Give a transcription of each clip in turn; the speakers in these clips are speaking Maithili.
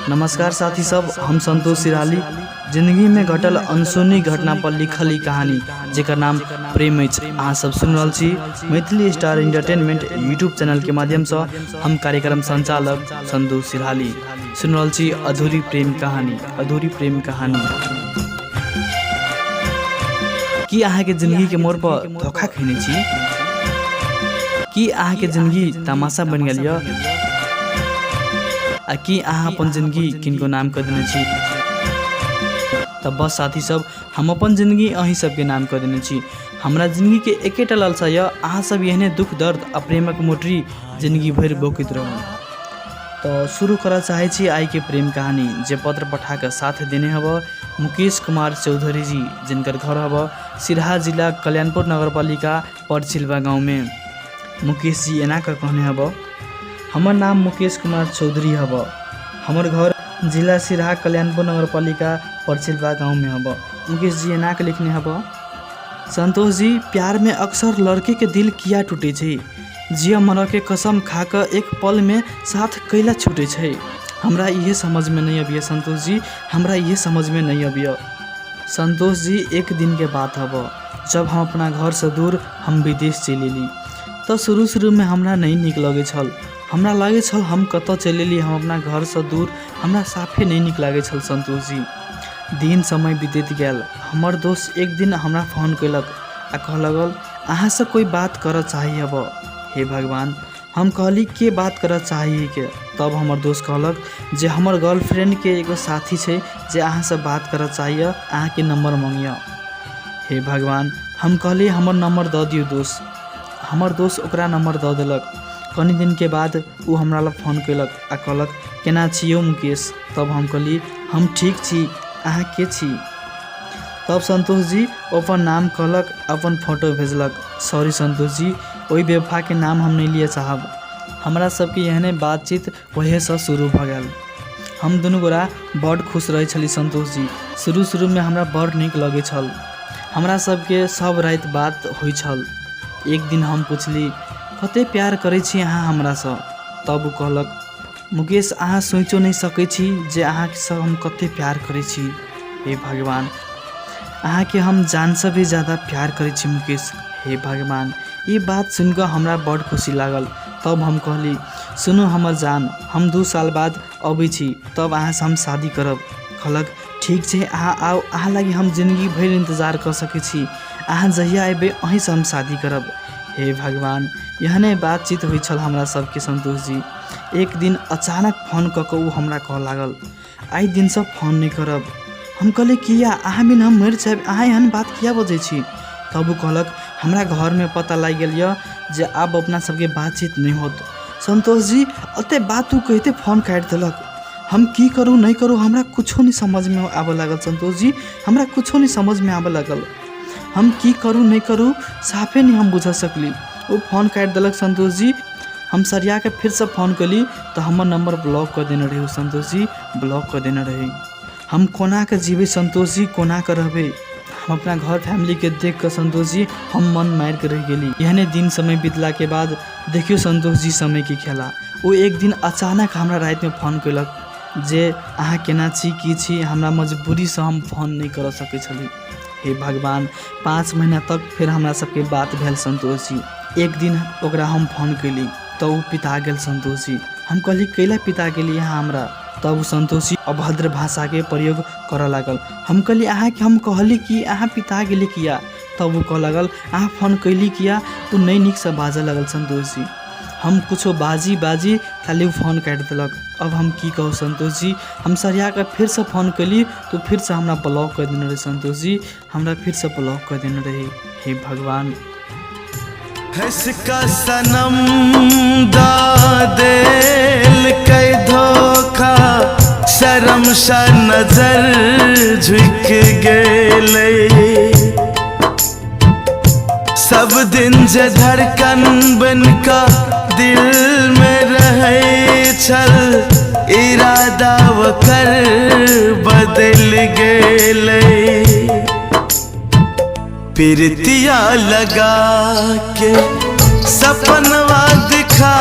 नमस्कार साथी सब, हम संतोष सिराली। जिंदगी में घटल अनसुनी घटना पर लिखल ई कहानी जेकर नाम प्रेम अछि, अहाँ सब सुनि रहल छी Maithili star entertainment YouTube channel के माध्यम से। हम कार्यक्रम संचालक संतोष सिराली सुनि रहल छी अधूरी प्रेम कहानी। अधूरी प्रेम कहानी। की अहाँके जिंदगी के मोड़ पर धोखा खेने छी? की अहाँके जिंदगी तमाशा बनि गेल यऽ? आ की अहाँ अपन जिंदगी किनको नाम कऽ देने छी? तऽ बस साथी सब, हम अपन जिंदगी अहीं सबके नाम कऽ देने छी। हमरा जिंदगीके एकेटा लालसा यऽ, अहाँ सब एहने दुख दर्द आ प्रेमक मोटरी जिंदगी भरि बोकैत रहू। तऽ शुरू करऽ चाहै छी आइके प्रेम कहानी, जे पत्र पठा कऽ साथ देने हब मुकेश कुमार चौधरी जी, जिनकर घर हब सिरहा जिला कल्याणपुर नगरपालिका परछिलवा गाँवमे। मुकेश जी एना कऽ कहने हब, हमर नाम मुकेश कुमार चौधरी हब, हमर घर जिला सिरहा कल्याणपुर नगरपालिका परछिलवा गाँवमे हब। मुकेश जी एना कऽ लिखने हब, संतोष जी, प्यारमे अक्सर लड़कीके दिल किया टूटै छै? जिय मरऽके कसम खा कऽ एक पलमे साथ कैला छुटै छै? हमरा इहे समझमे नहि अबैए संतोष जी, हमरा इहे समझमे नहि अबैए। संतोष जी, एक दिनके बात हब, जब हम अपना घरसँ दूर हम विदेश चलि एली तऽ शुरू शुरूमे हमरा नहि नीक लगै छल। हमरा लागै छल हम कतऽ चलि एली, हम अपना घरसँ दूर, हमरा साफे नहि नीक लागै छल संतोष जी। दिन समय बीतैत गेल। हमर दोस्त एक दिन हमरा फोन केलक आ कहऽ लागल, अहाँसँ कोइ बात करऽ चाही हब। हे भगवान! हम कहली, के बात करऽ चाही के? तब हमर दोस्त कहलक जे हमर गर्लफ्रेंडके एगो साथी छै जे अहाँसँ बात करऽ चाहैए, अहाँके नम्बर मङ्गैए। हे भगवान! हम कहली, हमर नम्बर दऽ दियौ दोस्त। हमर दोस्त ओकरा नम्बर दऽ देलक। कनि दिनके बाद ओ हमरा लग फोन केलक आ कहलक, केना छी यौ मुकेश? तब हम कहली, हम ठीक छी, अहाँ के छी? तब संतोष जी ओ अपन नाम कहलक, अपन फोटो भेजलक। सॉरी संतोष जी, ओहि बेवफाके नाम हम नहि लिअ चाहब। हमरा सबके एहने बातचीत ओहेसँ शुरू भऽ गेल। हम दुनू गोरा बड्ड खुश रहै छली संतोष जी। शुरू शुरूमे हमरा बड़ नीक लगै छल। हमरा सबके सब राति बात होइ छल। एक दिन हम पुछली, कते प्यार करै छी अहाँ हमरासँ? तब ओ कहलक, मुकेश, अहाँ सोचिओ नहि सकै छी जे अहाँसँ हम कते प्यार करै छी। हे भगवान, अहाँके हम जानसँ भी ज्यादा प्यार करै छी मुकेश। हे भगवान, ई बात सुनिकऽ हमरा बड्ड खुशी लागल। तब हम कहली, सुनू हमर जान, हम 2 साल बाद अबै छी, तब अहाँसँ हम शादी करब। कहलक, ठीक छै, अहाँ आउ, अहाँ लागि हम जिन्दगी भरि इन्तजार कऽ सकै छी। अहाँ जहिया अयबै अहीँसँ हम शादी करब। हे भगवान, एहने बातचीत होइ छल हमरा सबके संतोष जी। एक दिन अचानक फोन कऽ कऽ ओ हमरा कहऽ लागल, आइ दिनसँ फोन नहि करब। हम कहलियै, किया? अहाँ बिना हम मरि जायब, अहाँ एहन बात किया बजै छी? तब ओ कहलक, हमरा घरमे पता लागि गेल यऽ जे आब अपना सबके बातचीत नहि होत। संतोष जी, ओते बात ओ कहिते फोन काटि देलक। हम की करू नहि करू, हमरा कुछो नहि समझमे आबऽ लागल। संतोष जी, हमरा कुछो नहि समझमे आबऽ लागल। हम की करू नहि करू, साफे नहि हम बुझऽ सकली। ओ फोन काटि देलक संतोष जी। हम सरियाके फेरसँ फोन कयली तऽ हमर नम्बर ब्लॉक कऽ देने रहै ओ संतोष जी, ब्लॉक कऽ देने रहै। हम कोनाके जीबै संतोष जी, कोनाके रहबै? हम अपना घर फैमिलीके देख कऽ संतोष जी, हम मन मारिके रहि गेली। एहने दिन समय बीतलाके बाद देखियौ संतोष जी, समयके खेला, ओ एक दिन अचानक हमरा रातिमे फोन कयलक जे अहाँ केना छी, की छी? हमरा मजबूरीसँ हम फोन नहि करऽ सकै छली। हे भगवान, 5 महीना तक फेर हमरा सबके बात भेल संतोष जी। एक दिन ओकरा हम फोन कयली तऽ ओ पिता गेल संतोष जी। हम कहली, कैला पिता गेली अहाँ हमरा? तब ओ संतोष जी अभद्र भाषाके प्रयोग करऽ लागल। हम कहली, अहाँके हम कहली कि अहाँ पिता गेली किया? तब ओ कहऽ लागल, अहाँ फोन कयली किया? ओ नहि नीकसँ बाजऽ लागल संतोष जी। हम कुछो बाजी बाजी खाली ओ फोन काटि देलक। अब हम की कहू संतोष जी? हम सरियाके फेरसँ फोन कयली तऽ ओ फेरसँ हमरा ब्लॉक कऽ देने रहै संतोष जी, हमरा फेरसँ ब्लॉक कऽ देने रहै। हे भगवान! हंस का सनम दा देल कै धोखा, शर्म सा नजर झुक गेलै। सब दिन जे धड़कन बन का दिल में रहै छल, इरादा वकर बदल गेलै। प्रीतिया लगा के सपनवा दिखा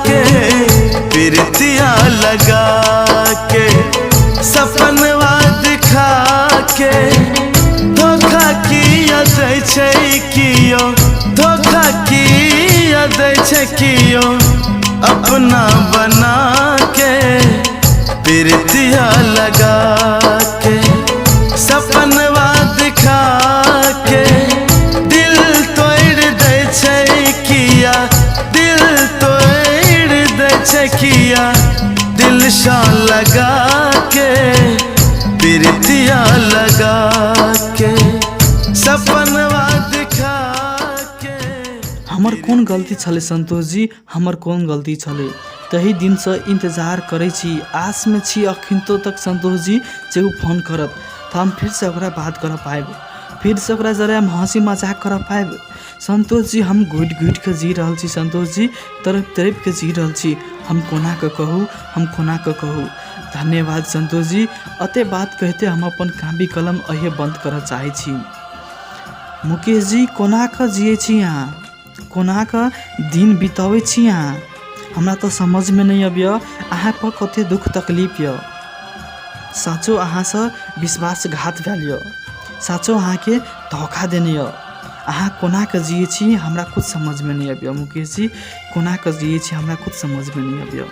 के, प्रीतिया लगा के, सपनवा दिखा के धोखा किया दै छै कियो, धोखा किया दै छै कियो अपना बना के, प्रीतिया लगा के, सपनवा दिखा के दिल तोड़ दै छै किया, दिल तोड़ दै छै किया दिल शा लगा के, प्रीतिया लगा के, सपनवा दिखा के। हमर कोन गलती छलै संतोष जी, हमर कोन गलती छलै? तही दिनसँ इन्तजार करै छी, आसमे छी अखिनतो तक संतोष जी जे ओ फोन करत तऽ हम फेरसँ ओकरा बात करऽ पायब, फेरसँ ओकरा जरे हम हँसी मजाक करऽ पायब। संतोष जी हम घुटि घुटि कऽ जी रहल छी, संतोष जी तड़पि तड़पि कऽ जी रहल छी, हम कोना कऽ कहू, हम कोना कऽ कहू। धन्यवाद संतोष जी। अते बात कहिते हम अपन कापी कलम अहिए बन्द करऽ चाहै छी। मुकेश जी कोना कऽ जियै छी अहाँ, कोना कऽ दिन बिताबै छी अहाँ, हमरा तऽ समझमे नहि अबैए अहाँ पर कते दुःख तकलीफ यऽ। साँचो अहाँसँ विश्वासघात भेल यऽ, साँचो अहाँके धोखा देने यऽ। अहाँ कोना कऽ जियै छी हमरा कुछ समझमे नहि अबैए मुकेश जी, कोना कऽ जियै छी हमरा कुछ समझमे नहि अबैए।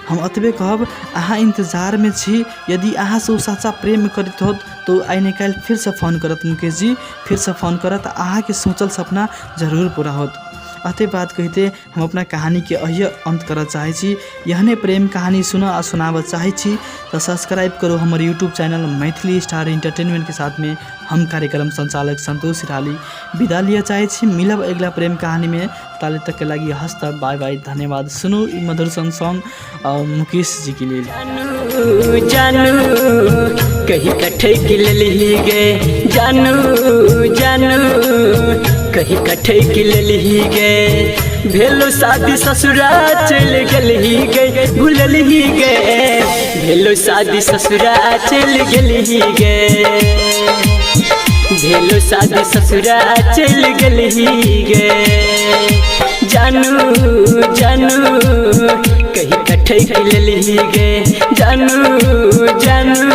हम एतबे कहब अहाँ इन्तजारमे छी, यदि अहाँसँ ओ सच्चा प्रेम करैत होत तऽ ओ आइ ने काल्हि फेरसँ फोन करत मुकेश जी, फेरसँ फोन करत, अहाँके सोचल सपना जरूर पूरा होत। अते बात कहिते हम अपना कहानीके अहिए अन्त करऽ चाहै छी। एहने प्रेम कहानी सुनऽ आ सुनाबऽ चाहै छी तऽ सब्सक्राइब करू हमर यूट्यूब चैनल मैथिली स्टार एंटरटेनमेंटके साथमे। हम कार्यक्रम सञ्चालक सन्तोष सिराली विदा लिअ चाहै छी। मिलब अगिला प्रेम कहानीमे, ताले तकके लागि हस्त बाय बाय, धन्यवाद। सुनू ई मधुर सन सॉन्ग मुकेश जीके लेल। जानू जानू कहीं कठै के लेलही गे, जानू जानू कहीं कठै के लेलही गे, भेलो शादी ससुरा चल गेलही गे, भूललही गे, भेलो शादी ससुरा चल गेलही गे, भेलो शादी ससुरा चल गेलही गे, जानू जानू कहीं कठै के लेलही गे, जानू जानू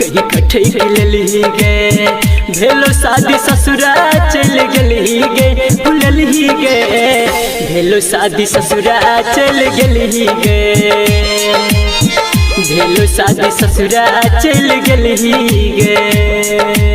कहीं कठै के लेलही गे, भेलो शादी ससुरा चल गेलही गे, भूललही गे, भेलो शादी ससुरा चल गेलही गे, भेलो शादी ससुरा चल गेलही गे।